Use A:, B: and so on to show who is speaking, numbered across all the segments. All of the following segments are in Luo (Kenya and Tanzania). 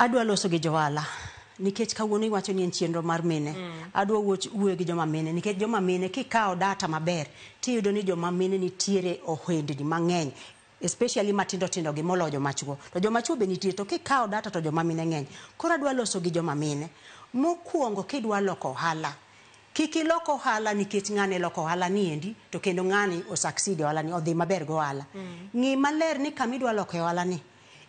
A: Adwa loso gi johala nikech kawuono iwacho ni en chenro mar mine. Adwa wuoyo gi joma mine nikech joma mine kikawo data maber tiyudo ni joma mine nitiere ohendni mang'eny, especially matindo tindo gi moloyo joma chuo. To joma chuo be nitie, to kikawo data to joma mine ng'eny. Koro adwa loso gi joma mine. Mokwongo, kidwa loko ohala, kik ilok ohala nikech ng'ane loko ohala ni endi to kendo ng'ani o succeed e ohala ni, odhi maber go ohala. Ng'i maler ni kama idwa loko e ohala ni,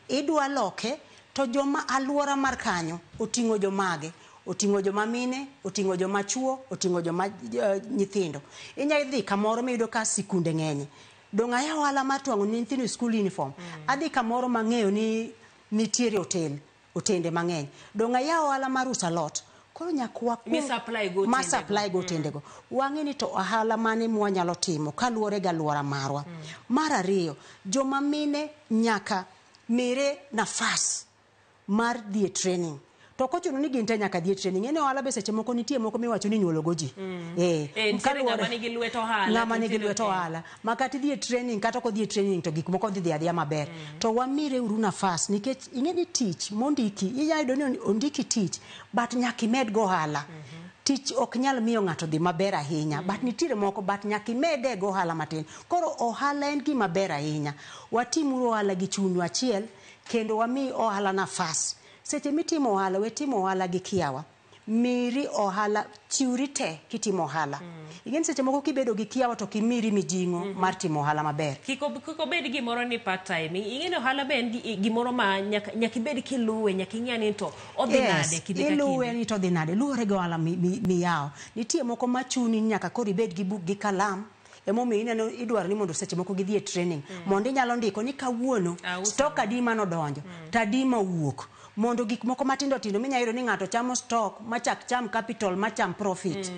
A: idwa loke to joma aluora mar kanyo oting'o jomage, oting'o joma mine, oting'o joma chuo, oting'o joma nyithindo. Inya dhi kamoro miyudo ka sikunde ng'enye, dong' ayaw ohala mar twang'o ne nyithindo school uniform. Adhi kamoro mang'eyo ni nitiere hotel, otende mang'eny, dong' ayaw ohala mar uso alot. Koro nyaka wakwong
B: Mi supply go
A: ma
B: otendego.
A: Supply go otendego. Wang'e ni to ohala mane mwanyalo timo kaluwore gi aluora marwa. Mar ariyo, joma mine nyaka mire nafas mar dhi e training. To ok ochuno ni gin te nyaka dhi e training. En ohala be seche moko nitie moko miwacho ni inyuolo go ji.
B: Eh, nitiere ng'ama nigi lwet ohala,
A: ng'ama nigi
B: nitiere
A: lwet ohala. Ma kata idhi e training kata ok odhi e training to gik moko dhi dhi adhiya maber. To wamire uru nafas nikech ing'e ni tich mondiki, inya yudo ni ondiki tich but nyaka imed go ohala. Tich ok nyal miyo ng'ato dhi maber ahinya, but nitiere moko, but nyaka imede go ohala matin. Koro ohala en gima ber ahinya. Watimuru ohala gi chunywa achiel kendo wami ohala nafas. Seche mitimo ohala, we timo ohala gi kiawa. Miri ohala, chiwri te kitimo ohala. Ing'e ni seche moko kibedo gi kiawa to kimiri mijing'o mar timo ohala maber.
B: Kik obed gimoro ni part time. Ing'e ni ohala be en gimoro ma nyaka ibed kiluwe, nyaka ing'e ni to odhi nade kinde ka
A: iluwe
B: kinde.
A: Ni to odhi nade, luwore gi ohala miyawo. Nitie moko machuni ni nyaka koro ibed gi buk gi kalam. Emomiyo ineno idwaro ni mondo seche moko gidhi e training mondo inyalo ndiko ni kawuono
B: Auso.
A: stock adi manodonjo to adi mowuok, mondo gik moko matindo tindo minya yudo ni ng'ato chamo stock machak cham capital macham profit.